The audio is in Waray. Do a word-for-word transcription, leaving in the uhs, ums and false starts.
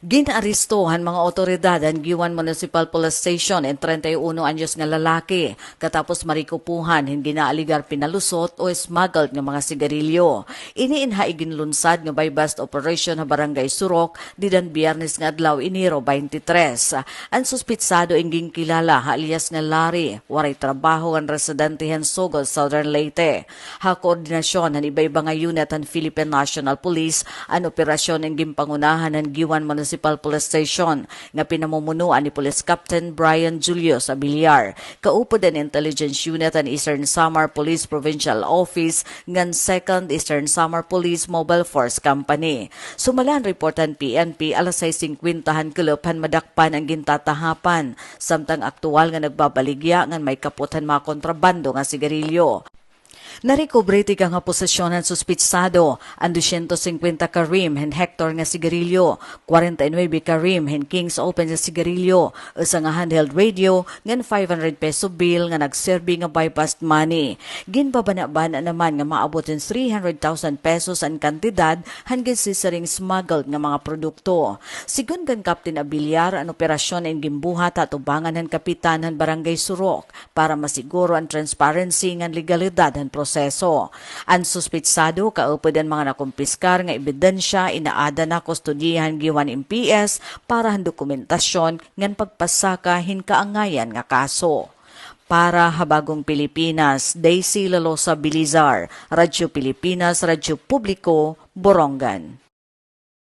Gin-aresto han mga awtoridad han Guiuan Municipal Police Station in treinta y uno anyos nga lalaki katapos marikupuhan hin ginaalegar pinalusot o smuggled nga mga sigarilyo. Ini in ha iginlunsad nga buy-bust operation ha Barangay Surok dida han Biyernes nga adlaw, Enero twenty-three. An suspitsado in ginkilala ha alias nga Larry, waray trabaho ngan residente han Sogod, Southern Leyte. Ha koordinasyon han iba-iba nga unit han Philippine National Police, an operasyon in ginpangunahan han Guiuan Municipal Police Station nga pinamumunuan ni Police Captain Brian Julius Abiliar. Kaupod an Intelligence Unit han Eastern Samar Police Provincial Office ngan Second Eastern Samar Police Mobile Force Company. Sumala han report han P N P, alas sais singkwenta han kulop han madakpan an gintatahapan, samtang aktuwal nga nagbabaligya ngan may kapot han mga kontrabando nga sigarilyo. Narekubre tikang ha posesyon han suspitsado an dosyentos singkwenta ka rim hin Hector nga sigarilyo, kwarenta y nuebe ka rim hin King's Open nga sigarilyo, usa nga handheld radio, ngan five hundred peso bill nga nagserbi nga buy-bust money. Ginbabana-bana naman nga maabot hin three hundred thousand pesos an kantidad han ginsiring smuggled nga mga produkto. Sigon kan Captain Abiliar, an operasyon in ginbuhat ha atubangan han kapitan han Barangay Surok para masiguro an transparency ngan legalidad han proseso. An suspitsado kaupod an mga nakumpiskar nga ebidensya inaada na kustodiya han Guiuan M P S para han dokumentasyon ngan pagpasaka hin kaangayan nga kaso. Para ha Bagong Pilipinas, Daisy Lalosa Bilizar, Radyo Pilipinas, Radyo Publiko, Borongan.